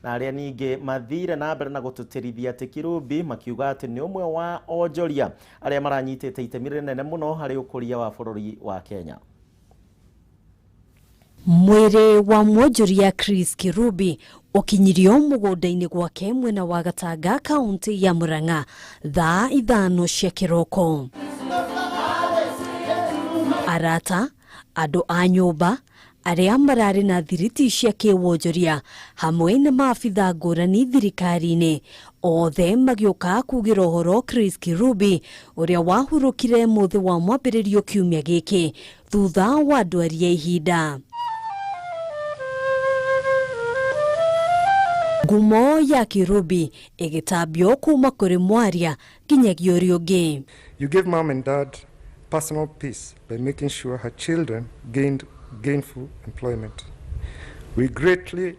Na arĩa ningĩ mathire na mbere na gũtũtĩrithia atĩ Kirubi makiuga atĩ nĩ ũmwe wa onjoria arĩa maranyitĩte itemi rĩnene mũno harĩ ũkũria wa bũrũri wa Kenya. Mwĩrĩ wa mwonjoria Chris Kirubi ũkinyirio mũgũnda-inĩ gwake mwena wa Gatanga, kaunti ya Murang'a, thaa 5 cia kĩroko. Arata, andũ a nyũmba, arĩa mararĩ na thiriti cia kĩwonjoria hamwe na maabitha ngũrani thirikari-inĩ, othe magĩũka kugĩra ũhoro Chris Kirubi ũrĩa wahurũkire mũthĩ wa mwambĩrĩrio kiumia gĩkĩ thutha wa ndwari ya ihinda. Ngumo ya Kirubi ĩgĩtambio kuma kũrĩ mwaria nginyagia ũrĩa ũngĩ. You give mom and dad personal peace by making sure her children gained gainful employment. We greatly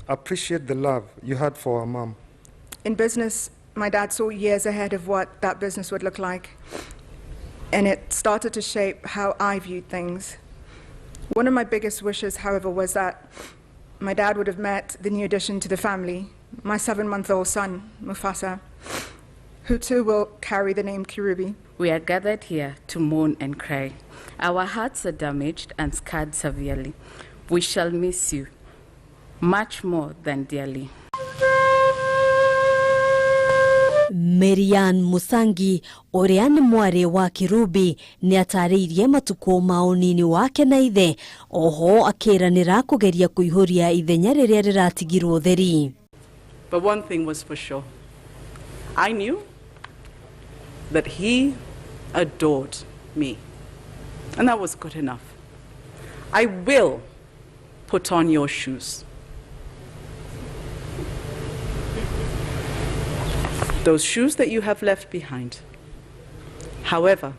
appreciate the love you had for our mom. In business, my dad saw years ahead of what that business would look like, and it started to shape how I viewed things. One of my biggest wishes, however, was that my dad would have met the new addition to the family, my 7-month-old son, Mufasa, who too will carry the name Kirubi. We are gathered here to mourn and cry. Our hearts are damaged and scarred severely. We shall miss you much more than dearly. Marian Musangi ũrĩa nĩ mwarĩ wa Kirubi nĩ atarĩirie matukũ ma ũnini wake na ithe, oho akĩranĩra kũgeria kũihũria ithenya rĩrĩa rĩratigirwo theri. But one thing was for sure. I knew that he adored me, and that was good enough. I will put on your shoes. Those shoes that you have left behind. However,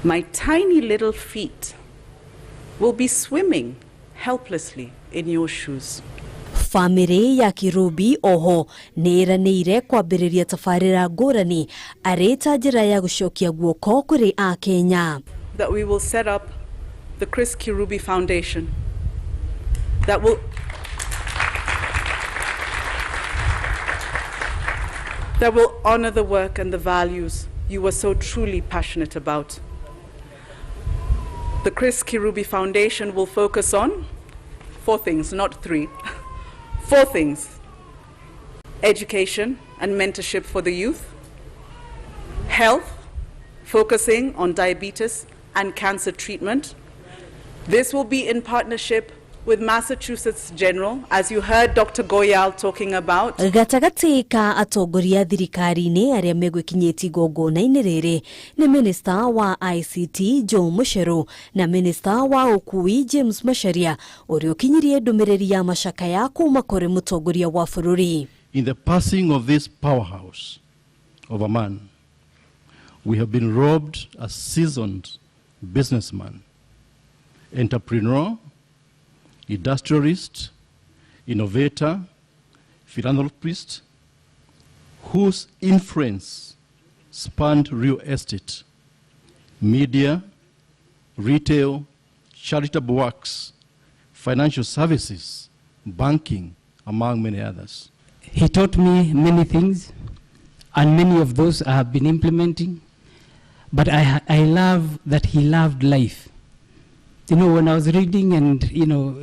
my tiny little feet will be swimming helplessly in your shoes. Famĩlĩ ya Kirubi oho nĩ ĩranĩire kwambĩrĩria tabarĩra ngũrani arĩ ta njĩra ya gũcokia guoko kũrĩ Akenya. That we will set up the Chris Kirubi Foundation that will honor the work and the values you were so truly passionate about. The Chris Kirubi Foundation will focus on 4 things, not 3. 4 things: education and mentorship for the youth, health, focusing on diabetes and cancer treatment. This will be in partnership with Massachusetts General, as you heard Dr. Goyal talking about. Gatagatĩ ka atongoria thirikari-inĩ arĩa megwĩkinyĩtie igongona-inĩ rĩrĩ nĩ Minister wa ICT Joe Mucheru na Minister wa ũkui James Macharia ũrĩa ũkinyirie ndũmĩrĩri ya macakaya kuma kũrĩ mũtongoria wa bũrũri. In the passing of this powerhouse of a man, we have been robbed a seasoned businessman, entrepreneur, industrialist, innovator, philanthropist, whose influence spanned real estate, media, retail, charitable works, financial services, banking, among many others. He taught me many things, and many of those I have been implementing, but I love that he loved life. You know, when I was reading and, you know,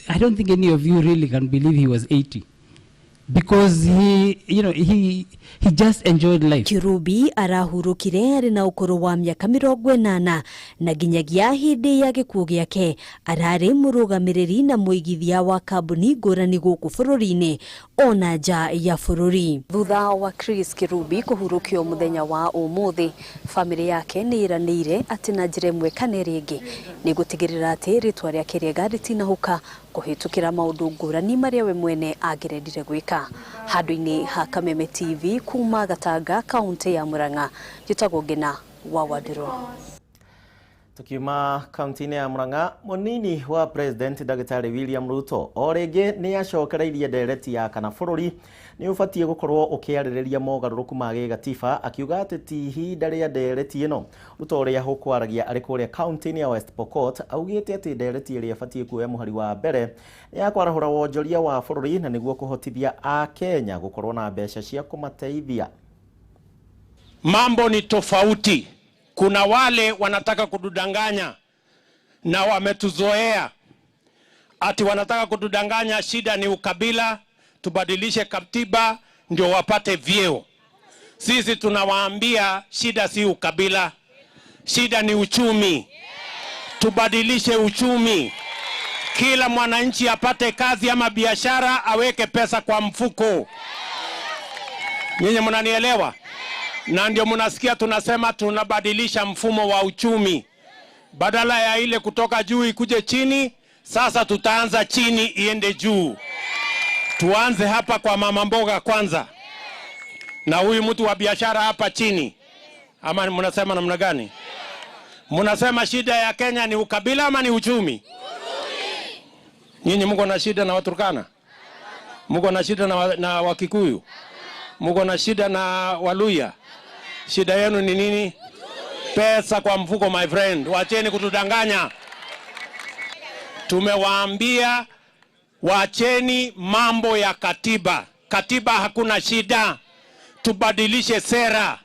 I don't think any of you really can believe he was 80. Because he, you know, he just enjoyed life. Kirubi arahurũkire arĩ na ũkũrũ wa mĩaka 80 na nginyagia hĩndĩ ya gĩkuũ gĩake ararĩ mũrũgamĩrĩri na mũigithia wa kambuni ngũrani gũkũ bũrũri-inĩ ona nja ya bũrũri. Thutha wa Chris Kirubi kũhurũkio mũthenya wa ũmũthĩ, famĩlĩ yake nĩ ĩranĩire atĩ na njĩra ĩmwe kana ĩrĩa ĩngĩ nĩ gũtigĩrĩra atĩ rĩtwa rĩake rĩega rĩtinahuka kũhĩtũkĩra maũndũ ngũrani marĩa we mwene angĩrendire gwĩka. Handũ-inĩ ha Kameme TV kuma Gatanga, kaunti ya Murang'a, njĩtagwo Ngina wa Wandirũ. Tukiuma kaunti-inĩ ya Murang'a, mũnini wa President Ndagĩtarĩ William Ruto o rĩngĩ nĩ acokereirie ndereti ya kana bũrũri nĩ ũbatiĩ gũkorwo ũkĩarĩrĩria mogarũrũku ma gĩgatiba, akiuga atĩ ti ihinda rĩa ndereti ĩno. Ruto ũrĩa ũkwaragia arĩ kũrĩa kaunti-inĩ ya West Pokot augĩte atĩ ndereti ĩrĩa ĩbatiĩ kuoya mũhari wa mbere nĩ ya kwarahũra wonjoria wa bũrũri na nĩguo kũhotithia Akenya gũkorwo na mbeca cia kũmateithia. Mambo ni tofauti. Kuna wale wanataka kutudanganya na wametuzoea ati wanataka kutudanganya, shida ni ukabila, tubadilishe katiba ndio wapate vyeo. Sisi tunawaambia shida si ukabila, shida ni uchumi. Tubadilishe uchumi, kila mwananchi apate kazi ama biashara, aweke pesa kwa mfuko. Nyinyi mnanielewa? Na ndio mnasikia tunasema tunabadilisha mfumo wa uchumi. Badala ya ile kutoka juu ikuje chini, sasa tutaanza chini iende juu. Tuanze hapa kwa mama mboga kwanza, na huyu mtu wa biashara hapa chini. Ama mnasema namna gani? Mnasema shida ya Kenya ni ukabila ama ni uchumi? Nyinyi mko na shida na Waturkana? Mko na shida na Wakikuyu? Mko na shida na Waluya? Shida yenu ni nini? Pesa kwa mfuko, my friend. Wacheni kutudanganya. Tumewaambia wacheni mambo ya katiba. Katiba hakuna shida. Tubadilishe sera.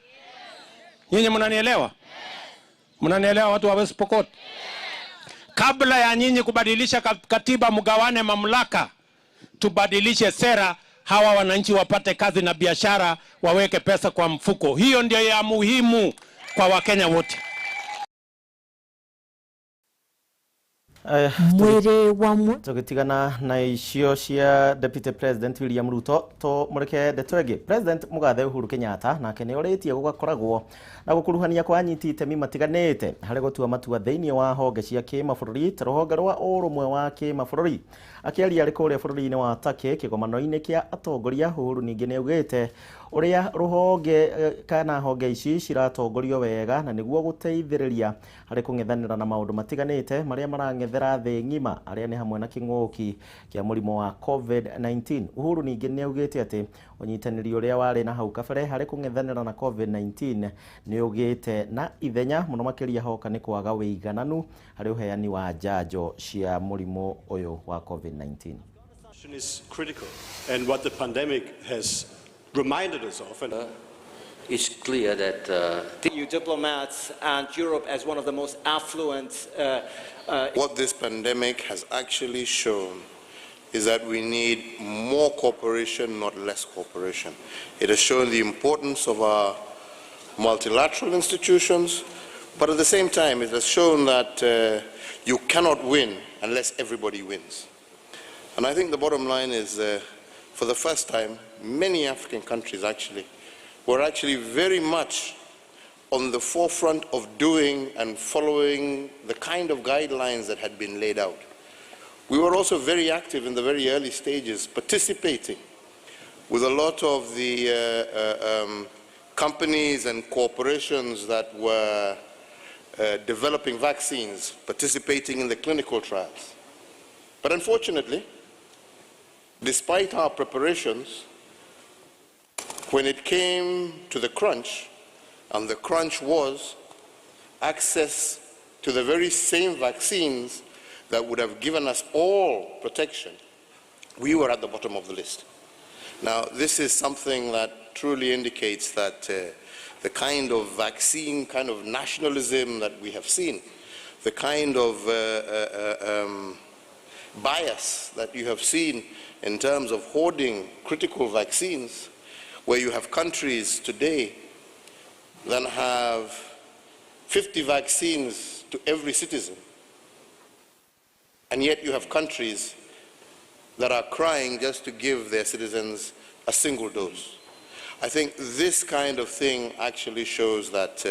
Nyinyi mnanielewa? Mnanielewa watu wa West Pokot? Kabla ya nyinyi kubadilisha katiba mgawane mamlaka, tubadilishe sera, hawa wananchi wapate kazi na biashara, waweke pesa kwa mfuko. Hiyo ndio ya muhimu kwa Wakenya wote. Mwere wa Tũgĩtigana na icio cia Deputy President William Ruto, tũmũreke ndeto ĩngĩ. President Mũgathe Uhuru Kenyatta nake nĩ orĩtie gũgakoragwo na gũkuruhania kwa anyiti itemi matiganĩte harĩ gũtua matua thĩinĩ wa honge cia kĩmabũrũri ta rũhonge rwa ũrũmwe wa kĩmabũrũri. Akĩaria arĩ kũrĩa bũrũri-inĩ wa Turkey kĩgomano-inĩ kĩa atongoria, Uhuru ningĩ nĩ augĩte ũrĩa rũhonge kana honge ici ciratongorio wega na nĩguo gũteithĩrĩria harĩ kũng'ethanĩra na maũndũ matiganĩte marĩa marang'ethera thĩ ng'ima, arĩa nĩ hamwe na kĩng'ũki kĩa mũrimũ wa COVID-19. Uhuru ningĩ nĩ augĩte atĩ ũnyitanĩri ũrĩa warĩ na hau kabere harĩ kũng'ethanĩra na COVID-19 nĩ ũgĩte na ithenya mũno makĩria hoka nĩ kwaga wĩigananu harĩ ũheani wa njanjo cia mũrimũ ũyũ wa COVID-19. Is critical, and what the pandemic has reminded us of. And it's clear that EU diplomats and Europe as one of the most affluent. What this pandemic has actually shown is that we need more cooperation, not less cooperation. It has shown the importance of our multilateral institutions, but at the same time, it has shown that you cannot win unless everybody wins. And I think the bottom line is, for the first time, many African countries actually were actually very much on the forefront of doing and following the kind of guidelines that had been laid out. We were also very active in the very early stages, participating with a lot of the companies and corporations that were developing vaccines, participating in the clinical trials. But unfortunately, despite our preparations, when it came to the crunch, and the crunch was access to the very same vaccines that would have given us all protection, we were at the bottom of the list. Now, this is something that truly indicates that the kind of vaccine, kind of nationalism that we have seen, the kind of bias that you have seen in terms of hoarding critical vaccines, where you have countries today that have 50 vaccines to every citizen, and yet you have countries that are crying just to give their citizens a single dose. I think this kind of thing actually shows that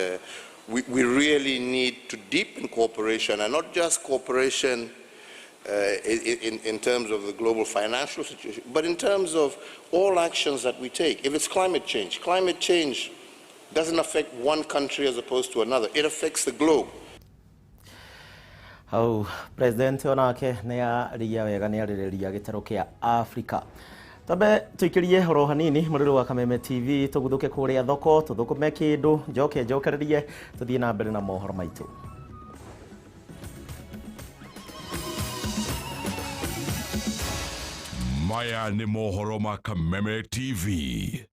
we really need to deepen cooperation, and not just cooperation in terms of the global financial situation, but in terms of all actions that we take. If it's climate change doesn't affect one country as opposed to another. It affects the globe. Hau president onake nĩ aria wega, nĩ arĩrĩria gĩtarũ kĩa Afrika. Twambe tuikirie horo hanini mũrĩrĩ wa Kameme TV, tũguthũke kũrĩa thoko, tũthũkũme kĩndũ, njoke njokererie tũthiĩ na mbere na mohoro maitũ. Maya nĩ mohoro ma Kameme TV.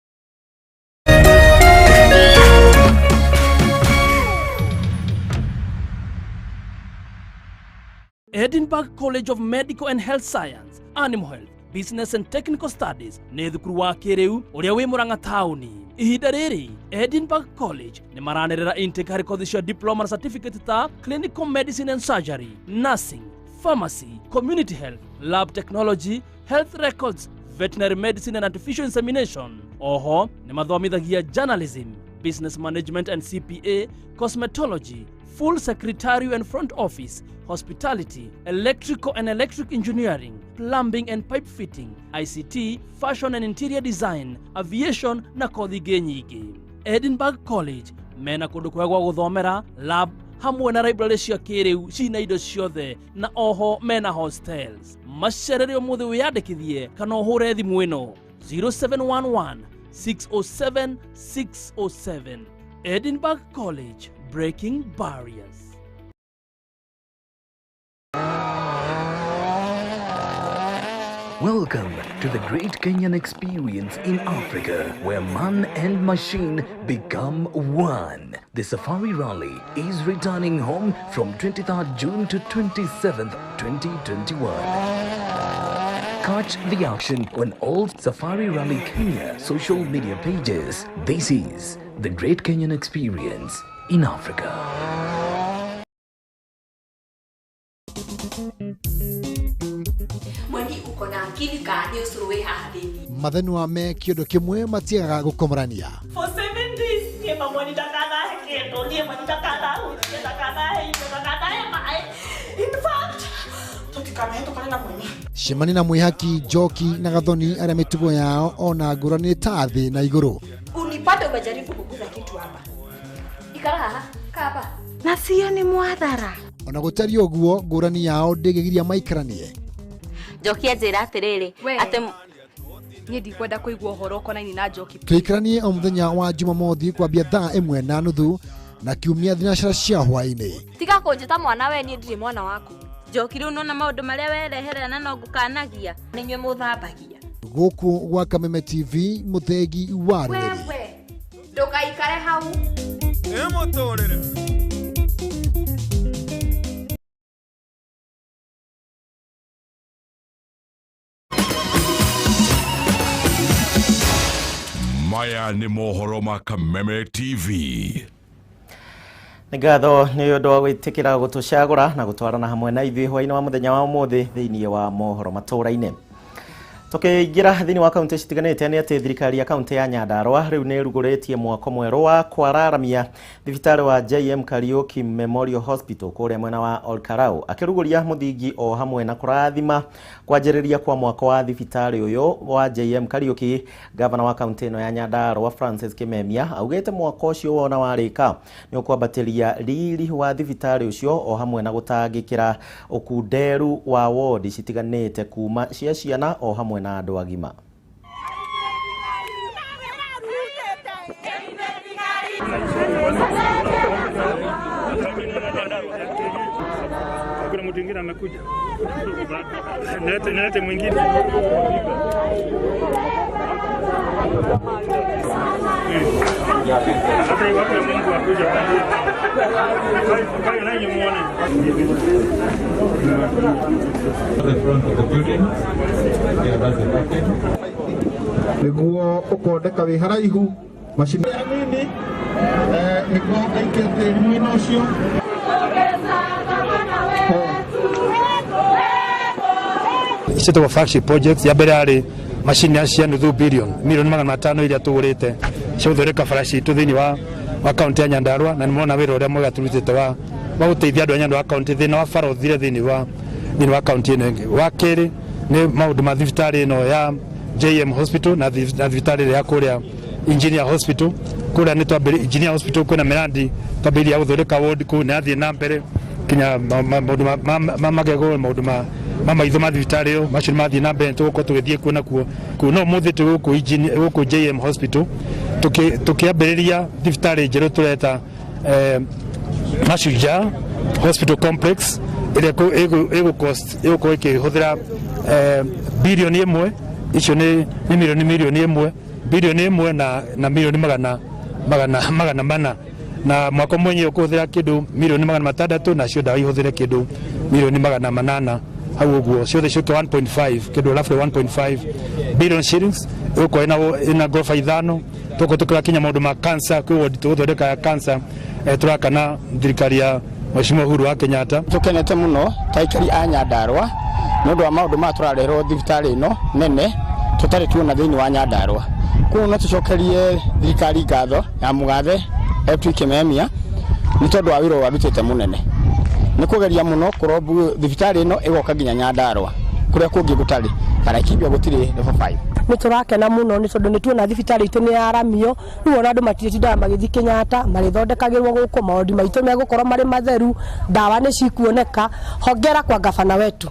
Edinburgh College of Medical and Health Science, Animal Health, Business and Technical Studies nĩ thukuru wa kĩrĩu ũrĩa wĩ Murang'a taũni. Ihinda rĩrĩ Edinburgh College nĩ maranĩrĩra intake harĩ kothi cia diploma na certificate ta Clinical Medicine and Surgery, Nursing, Pharmacy, Community Health, Lab Technology, Health Records, Veterinary Medicine and Artificial Insemination. Oho nĩ mathomithagia Journalism, Business Management and CPA, Cosmetology, Full Secretarial and Front Office, Hospitality, Electrical and Electric Engineering, Plumbing and Pipe Fitting, ICT, Fashion and Interior Design, Aviation na kothi ingĩ nyingĩ. Edinburgh College mena kũndũ kwega gwa gũthomera, lab hamwe na library cia kĩrĩu cina indo ciothe, na oho mena hostels. Macerere ũmũthĩ wĩyandĩkithie kana ũhũre thimũ ĩno 0711 607 607. Edinburgh College, breaking barriers. Welcome to the Great Kenyan Experience in Africa, where man and machine become one. The Safari Rally is returning home from 23rd June to 27th, 2021. Catch the action on all Safari Rally Kenya social media pages. This is the Great Kenyan Experience in Africa. Mweni uko na akili ka nĩ ũcũrũ wĩ haha thĩinĩ. Mathenwa me kĩũndũ kĩmwe matiagaga gũkomorania. For 7 days niĩ mamwani ndakanahe kĩndũ, niĩ mwani ndakanahutie, ndakanahe indo, ndakanahe maĩ. In fact, tũtikanahĩtũkane na mweni. Cemania na Mwĩhaki, Njoki na Gathoni arĩa mĩtugo yao ona ngũrani ta thĩ na igũrũ. Unipate umejaribu kuguza kitu hapa. Ikara haha, kaa hapa. Na sio ni mwathara. Ona gũtariĩ ũguo ngũrani yao ndĩngĩgiria maikaranie. Njoki anjĩra atĩrĩrĩ atĩ niĩ ndikwenda kũigua ũhoro ũkonainie na Njoki. Tũikaranie o mũthenya wa Jumamothi kwambia thaa 1:30 na kiumia thinacara cia hwaĩ-inĩ. Tiga kũnjĩta mwana we, niĩ ndirĩ mwana waku. Njoki rĩu nona maũndũ marĩa werehera na no ngũkanagia nĩ inyuĩ mũthambagia. Gũkũ gwa Kameme TV, mũthegi wa rũrĩrĩ. Wewe ndũgaikare hau. Ĩmũtũrĩre. Maya nĩ mohoro ma Kameme TV. Nĩ ngatho nĩ ũndũ wa gwĩtĩkĩra gũtũcagũra na gũtwarana hamwe na ithuĩ hwaĩ-inĩ wa mũthenya wa ũmũthĩ thĩinĩ wa mohoro matũũra-inĩ. Tũkĩingĩra thĩinĩ wa kaunti citiganĩte nĩ atĩ thirikari ya kaunti ya Nyandarua rĩu nĩ ĩrugũrĩtie mwako mwerũ wa kwararamia thibitarĩ wa JM Kariuki Memorial Hospital kũrĩa mwena wa Olkarau. Akĩrugũria mũthingi o hamwe na kũrathima kwanjĩrĩria kwa mwako wa thibitarĩ ũyũ wa JM Kariuki, gavana wa kaunti ĩno ya Nyandarua Francis Kimemia augĩte mwako ũcio wona warĩka nĩ ũkwambatĩria riri wa thibitarĩ ũcio o hamwe na gũtangĩkĩra ũkunderu wa wodi citiganĩte kuma cia ciana o hamwe na andũ agima. Kuna mtu mwingine amekuja. Nilete mwingine. Hata iwapo Mungu akuja kwa hiyo nanyi muone. The front of the building. Yeah, that's the package. Niguo ukondeka wi haraihu macini nini niguo aikie tĩri mwena ũcio. Ciĩtagwo flagship projects. Ya mbere yarĩ macini cia nuthu billion, milioni 500 iria tũgũrĩte cia gũthondeka bara citũ thĩinĩ wa kaunti ya Nyandarua, na nĩmona wĩra ũrĩa mwega tũrutĩte wa gũteithia andũ a Nyandarua kaunti thĩna wa bara ũthire thĩinĩ wa kaunti ĩno ĩngĩ. Wa kerĩ nĩ maũndũ ma thibitarĩ ĩno ya JM Hospital na thibitarĩ ĩrĩa ya kũrĩa Engineer Hospital. Kũrĩa nĩ twambĩrĩirie Engineer Hospital, kwĩna mĩrandi twambĩrĩirie ya gũthondeka ward kũu, nĩ yathiĩ na mbere. Kinya maũndũ ma magego, maũndũ ma maitho ma thibitarĩ ĩyo, macio nĩ mathiĩ na mbere, tũgũkorwo tũgĩthiĩ kuo na kuo. No ũmũthĩ twĩ gũkũ JM Hospital tũkĩambĩrĩria thibitarĩ njerũ tũreta Mashujaa Hospital Complex, ĩrĩa ĩgũkorwo ĩkĩhũthĩra 1 billion. Icio nĩ milioni 1, 1 billion na milioni magana magana magana mana, na mwako mwenyewe ũkũhũthĩra kĩndũ milioni 600, nacio ndawa ihũthĩre kĩndũ milioni 800 hau ũguo, ciothe ciũke 1.5, kĩndũ roughly 1.5 billion shillings. Ĩgũkorwo ĩna ngoroba ithano. Tũgũkorwo tũkĩrora kinya maũndũ ma cancer, kwĩ wodi tũgũthondeka ya cancer, tũrakana thirikari ya Mheshimiwa Uhuru wa Kenyatta. Tukenete muno ta aikari a Nyandarua nĩ ũndũ wa maũndũ maya tũrarehwo thibitarĩ ĩno nene tũtarĩ tuona thĩinĩ wa Nyandarua. Koguo no tũcokerie thirikari ngatho ya mũgathe Patrick Kimemia nĩ tondũ wa wĩra ũyũ arutĩte mũnene nĩ kũgeria mũno kũrombu thibitarĩ ĩno ĩgoka nginya Nyandarua kũrĩa kũngĩ gũtarĩ. Laikipia gũtirĩ level 5. Nĩ tũrakena mũno nĩ tondũ nĩ tuona thibitarĩ itũ nĩ yaramio. Rĩu ona andũ matirĩtindaga magĩthiĩ Kenyatta, marĩthondekagĩrwo gũkũ, maũndi maitũ megũkorwo marĩ matheru, ndawa nĩ cikuoneka. Hongera kwa gabana wetu.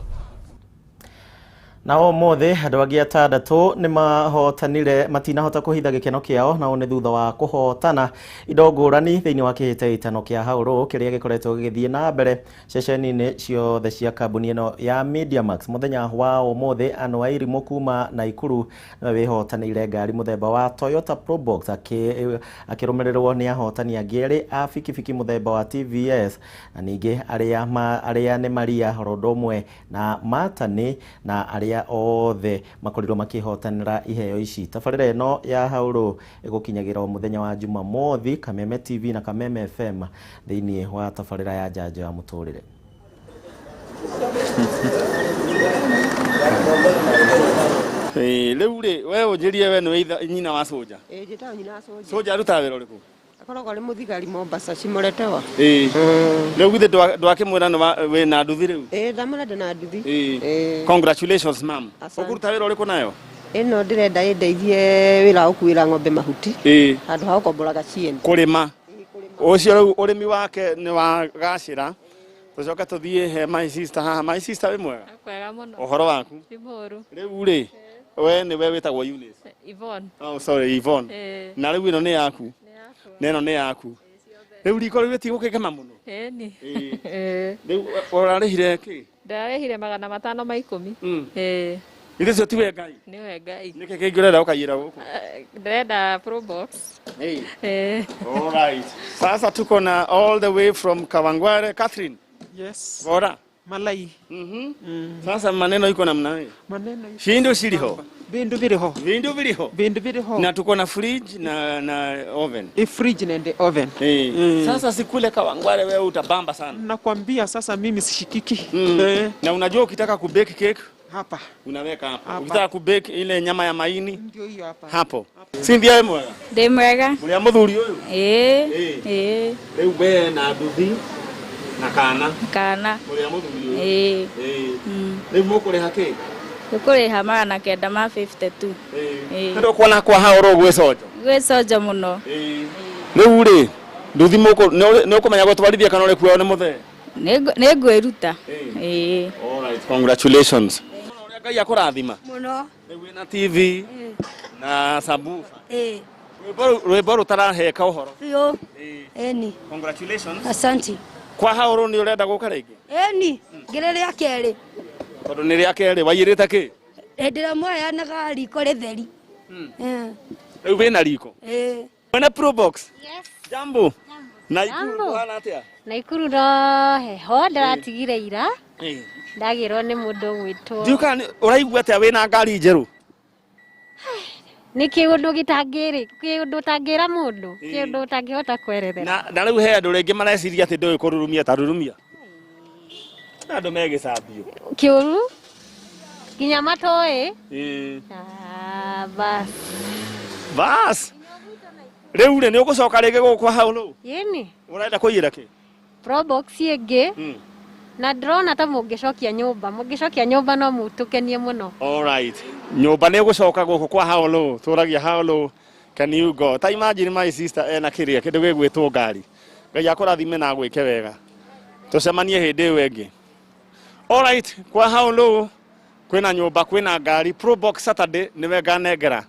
Na ũmũthĩ andũ angĩ atandatũ nĩ mahotanire, matinahota kũhitha gĩkeno kĩao, nao nĩ thutha wa kũhotana indo ngũrani thĩinĩ wa kĩhĩtahĩtano kĩa Haũrũ kĩrĩa gĩkoretwo gĩgĩthiĩ na mbere ceceni-inĩ ciothe cia kambuni ĩno ya Mediamax. Mũthenya wa ũmũthĩ Anne Wairimu kuma Naikuru nĩwe wĩhotanĩire ngari mũthemba wa Toyota Probox, akĩrũmĩrĩrwo nĩ ahotani angĩ erĩ a bikibiki mũthemba wa TVS, na ningĩ arĩa nĩ Maria oro ũmwe na Matani, na arĩa othe makorirwo makĩhotanĩra iheo ici. Tabarĩra ĩno ya Haũrũ ĩgũkinyagĩra o mũthenya wa Jumamothi Kameme TV na Kameme FM thĩinĩ wa tabarĩra ya Njanjo ya Mũtũrĩre. Rĩu rĩ, we ũnjĩrie, we nĩwe nyina wa Soja? Ĩĩ, njĩtagwo nyina wa Soja. Soja arutaga wĩra ũrĩkũ? Akoragwo arĩ mũthigari Mombasa, Cimoretewa. Ĩĩ, rĩu githĩ ndwakĩmwĩra nĩ wĩna nduthi rĩu? Ĩĩ, ndamwĩra ndĩ na nduthi. Ĩĩ, congratulations, mam. Asante. Ũkũruta wĩra ũrĩkũ nayo? Ĩno ndĩrenda ĩndeithie wĩra wa gũkuĩra ng'ombe mahuti Ĩĩ. handũ ha gũkomboraga ciene. Kũrĩma ũcio rĩu, ũrĩmi wake nĩ wagacĩra. Tũcoke tũthiĩ he my sister haha. My sister, wĩ mwega? Kwega mũno. Ũhoro waku? Ti mũũru. Rĩu rĩ, we nĩwe wĩtagwo Eunice? Yvonne. Oh, sorry, Yvonne. Ĩĩ. Na rĩu ĩno nĩ yaku na ĩno nĩ yaku. Rĩu riko rĩu rĩtigũkĩgema mũno? Ĩni. Ĩĩ. Ĩĩ. Rĩu ũrarĩhire kĩ? Ndarĩhire 510. Ĩĩ. Ithe cio tiwe Ngai? Nĩwe Ngai. Nĩkĩ kĩngĩ ũrenda ũkaiyĩra gũkũ? Ndĩrenda Probox. Ĩĩ. Ĩĩ. All right. Sasa tuko na all the way from Kawangware, Catherine. Yes. Bora. Malai. Sasa maneno iko namna hii. Maneno iko. Shindu shiliho. Bindu viliho. Vindu viliho. Bindu viliho. Na tuko na fridge na oven. I fridge nende oven. Eh. Sasa sikule Kawangware wewe utabamba sana. Nakwambia sasa mimi sishikiki. Eh. Na unajua ukitaka kubake cake hapa unaweka hapo. Hapa. Ukitaka kubake ile nyama ya maini ndio hiyo hapa. Hapo. Si ndiye mwega? Ndĩ mwega. Mũrĩa mũthuri ũyũ? Ĩĩ. Ĩĩ. Ĩĩ. Rĩu we na nduthi na kana. Kana. Mũrĩa mũthuri ũyũ. Ĩĩ. Ĩĩ. Rĩu mũkũrĩha kĩ? Tũkũrĩha 952. Ĩĩ. Nĩ kuona kwa haoro gwĩconjo. Gwĩconjo mũno. Rĩu rĩ, nduthi mũkũ nĩ ũkũmenya gũtwarithia kana ũrĩkuoywo nĩ mũthee? Nĩ ngwĩruta. Ĩĩ. All right, congratulations. Ũrĩa Ngai akũrathima. Mũno. Rĩu wĩna TV na subwoofer. Ĩĩ. Rwĩmbo rũtaraheka ũhoro. Biũ. Ĩni. Congratulations. Asante. Kwa haoro nĩ ũrenda gũka rĩngĩ? Ĩni. Ngĩrĩ rĩa kerĩ. Tondũ nĩ rĩa kerĩ waiyĩrĩte kĩ? Hĩndĩ ĩrĩa mwaheanaga riko rĩtheri. Ĩĩ. Rĩu wĩna riko. Ĩĩ. Wĩna Probox? Yes. Jambo. Naikuru Jambo. kũhana atĩa? Naikuru no heho ndĩratigire ira, Ĩĩ. ndagĩrwo nĩ mũndũ ũgwĩtwo. Ndiũ kana ũraigua atĩa wĩna ngari njerũ? Nĩ kĩũndũ gĩtangĩrĩ kĩũndũ ũtangĩra mũndũ, kĩũndũ ũtangĩhota kwerethera. Na rĩu he andũ rĩngĩ mareciria atĩ ndũĩ kũrurumia, ta rurumia. Andũ me gĩcambio. Kĩũru nginya matoĩ. Ĩĩ. Ah, bas. Bas. Rĩu rĩ, nĩ ũgũcoka rĩngĩ gũkũ hau rĩu? Ĩni. Ũrenda kũiyĩra kĩ? Probox ĩngĩ, na ndĩrona ta mũngĩcokia nyũmba, mũngĩcokia nyũmba no mũtũkenie mũno. All right. Nyũmba nĩ ĩgũcoka gũkũ kwa how low. Tũragia how low can you go? Ta imagine my sister ena kĩrĩa kĩndũ gĩgwĩtwo ngari. Ngai akũrathime na agwĩke wega. Tucemanie hĩndĩ ĩyo ĩngĩ. Alright, kwa hau rĩu kwĩna nyũmba, kwĩna ngari. Probox Saturday nĩwe nganengera.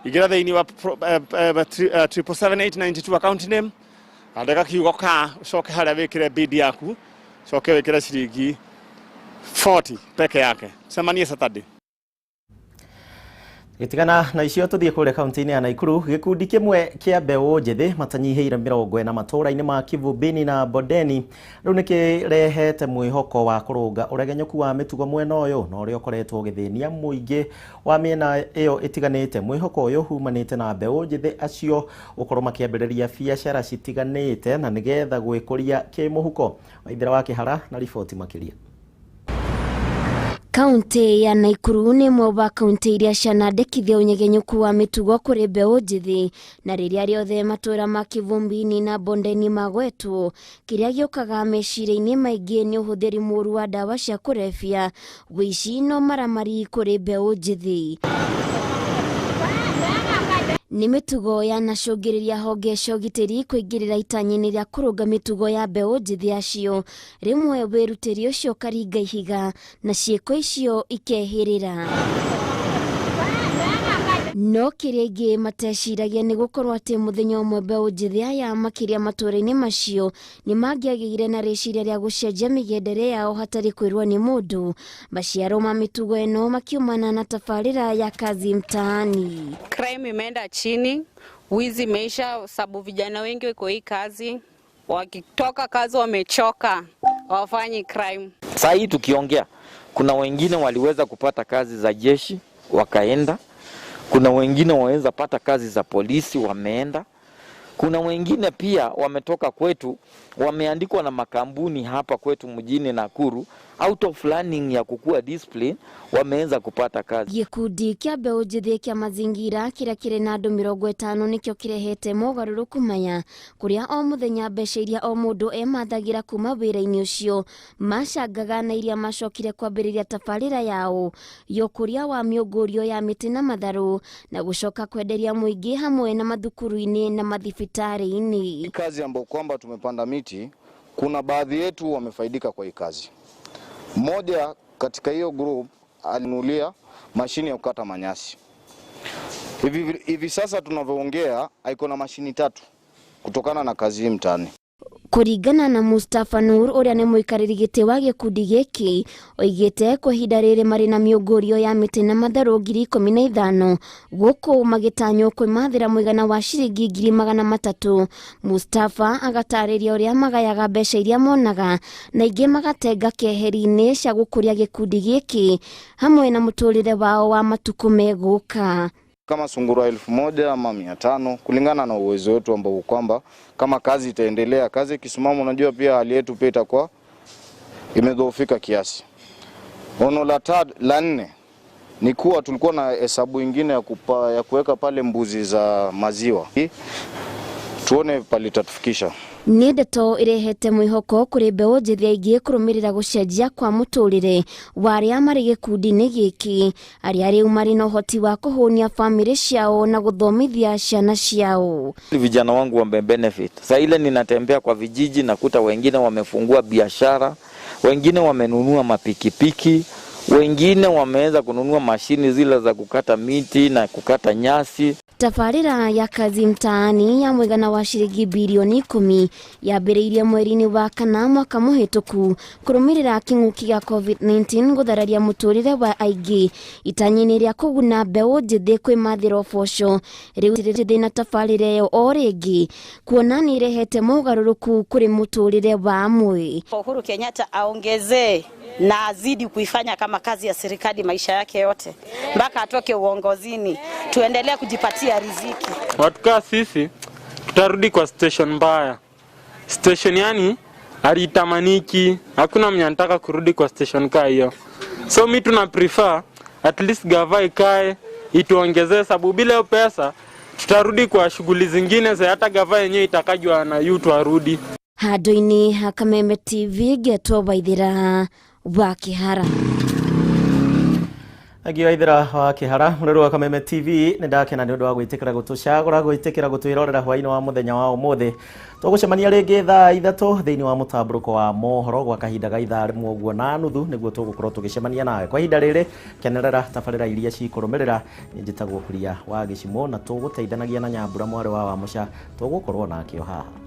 Ingĩra thĩinĩ wa 777892 account name, andĩka kiugo ka, ũcoke harĩa wĩkĩre bid yaku, ũcoke wĩkĩre ciringi 40 peke yake. Cemanie Saturday. Gĩtigana na icio tũthiĩ kũrĩa kaunti-inĩ ya Nakuru. Gĩkundi kĩmwe kĩa mbeũ njĩthĩ matanyihĩire 40 matũũra-inĩ ma Kivumbini na Bondeni rĩu nĩ kĩrehete mwĩhoko wa kũrũnga ũregenyũku wa mĩtugo mwena ũyũ na ũrĩa ũkoretwo ũgĩthĩnia mũingĩ wa mĩena ĩyo ĩtiganĩte. Mwĩhoko ũyũ umanĩte na mbeũ njĩthĩ acio gũkorwo makĩambĩrĩria biacara citiganĩte na nĩgetha gwĩkũria kĩmũhuko. Waithera wa Kĩhara na riboti makĩria. Kaunti ya Nakuru nĩ ĩmwe wa kaunti iria cianandĩkithia ũnyegenyũku wa mĩtugo kũrĩ mbeũ njĩthĩ, na rĩrĩa rĩothe matũũra ma Kivumbini na Bondeni magwetwo, kĩrĩa gĩũkaga meciria-inĩ maingĩ nĩ ũhũthĩri mũũru wa ndawa cia kũrebia, wũici na ũmaramari kũrĩ mbeũ njĩthĩ. Nĩ mĩtugo yanacũngĩrĩria honge cia ũgitĩri kũingĩrĩra itanya-inĩ rĩa kũrũnga mĩtugo ya mbeũ njĩthĩ acio. Rĩmwe wĩrutĩri ũcio ũkaringa ihiga na ciĩko icio ikehĩrĩra. No kĩrĩa ingĩ mateciragia nĩ gũkorwo atĩ mũthenya ũmwe mbeũ njĩthĩ aya makĩria matũũra-inĩ macio nĩ mangĩagĩire na rĩciria rĩa gũcenjia mĩgendere yao hatarĩ kwĩrwo nĩ mũndũ. Maciaro ma mĩtugo ĩno makiumana na tabarĩra ya Kazi Mtaani. Crime imeenda chini, wizi imeisha, sababu vijana wengi wako hii kazi, wakitoka kazi wamechoka, hawafanyi crime. Saa hii tukiongea, kuna wengine waliweza kupata kazi za jeshi wakaenda, kuna wengine waweza pata kazi za polisi wameenda, kuna wengine pia wametoka kwetu wameandikwa na makampuni hapa kwetu mjini Nakuru, out of learning ya kukua discipline wameweza kupata kazi. Gĩkundi kĩa mbeũ njĩthĩ kĩa mazingira kĩrĩa kĩrĩ na andũ 50 nĩkĩo kĩrehete mogarũrũku maya, kũrĩa o mũthenya mbeca iria o mũndũ emathagĩra kuma wĩra-inĩ ũcio macangaga na iria macokire kwambĩrĩria tabarĩra yao ya ũkũria wa mĩũngũrio ya mĩtĩ na matharũ na gũcoka kwenderia mũingĩ hamwe na mathukuru-inĩ na mathibitarĩ-inĩ. Kazi ambayo kwamba tumepanda miti, kuna baadhi yetu wamefaidika kwa hii kazi. Mmoja katika hiyo group alinunulia mashini ya kukata manyasi. Hivi sasa tunavyoongea iko na mashini 3 kutokana na kazi hii mtaani. Kũringana na Mustafa Nur ũrĩa nĩ mũikarĩri gĩtĩ wa gĩkundi gĩkĩ, oigĩte kwa ihinda rĩrĩ marĩ na mĩũngũrio ya mĩtĩ na matharũ 15,000 gũkũ magĩtanywo kwĩmathĩra mũigana wa ciringi 300,000. Mustafa agatarĩria ũrĩa magayaga mbeca iria monaga na ingĩ magatenga keheri-inĩ cia gũkũria gĩkundi gĩkĩ hamwe na mũtũrĩre wao wa matukũ megũka. Kama sungura 1000 ama 500 kulingana na uwezo wetu ambao kwamba kama kazi itaendelea, kazi ikisimama, unajua pia hali yetu pia itakuwa imedhoofika kiasi. Ono la nne ni kuwa tulikuwa na hesabu nyingine ya kuweka pale mbuzi za maziwa. Tuone pale itatufikisha. Nĩ ndeto ĩrehete mwĩhoko kũrĩ mbeũ njĩthĩ aingĩ kũrũmĩrĩra gũcenjia kwa mũtũrĩre wa arĩa marĩ gĩkundi-inĩ gĩkĩ, arĩa rĩu marĩ na ũhoti wa kũhũnia bamĩrĩ ciao na gũthomithia ciana ciao. Vijana wangu wame benefit. Saa ile ninatembea kwa vijiji nakuta wengine wamefungua biashara, wengine wamenunua mapikipiki, wengine wameweza kununua mashini zile za kukata miti na kukata nyasi. Tabarĩra ya Kazi Mtaani ya mũigana wa ciringi birioni 10 yambĩrĩirie mweri-inĩ wa kana mwaka mũhĩtũku kũrũmĩrĩra kĩng'ũki gĩa COVID-19 gũthararia mũtũrĩre wa aingĩ itanya-inĩ rĩa kũguna mbeũ njĩthĩ kwĩmathĩra ũboco. Rĩu rĩrĩ na tabarĩra ĩyo o rĩngĩ kuona nĩ ĩrehete mogarũrũku kũrĩ mũtũrĩre wa amwe. Uhuru Kenyatta aongezee na azidi kuifanya kama kazi ya serikali maisha yake yote mpaka atoke uongozini, tuendelee kujipatia riziki. Watu kaa sisi tutarudi kwa station mbaya. Station yani alitamaniki, hakuna mwenye anataka kurudi kwa station kaa hiyo. So mi tuna prefer at least gava ikae ituongezee, sababu bila hiyo pesa tutarudi kwa shughuli zingine za hata gava yenyewe itakajwa na yutu arudi. Handũ-inĩ ha Kameme TV ngetwo Waithera wa Kĩhara. Thank you Waithera wa Kĩhara. Mũrori wa Kameme TV nĩ ndakena nĩ ũndũ wa gwĩtĩkĩra gũtũcagũra, gwĩtĩkĩra gũtwĩrorera hwaĩ-inĩ wa mũthenya wa ũmũthĩ. Tũgũcemania rĩngĩ thaa 3 thĩinĩ wa mũtambũrũko wa mohoro gwa kahinda ga ithaa rĩmwe ũguo na nuthu nĩguo tũgũkorwo tũgĩcemania nawe. Kwa ihinda rĩrĩ kenerera tabarĩra iria cikũrũmĩrĩra. Niĩ njĩtagwo Kuria wa Gĩcimo na tũgũteithanagia na Nyambura mwarĩ wa Wamũca, tũgũkorwo nake o haha.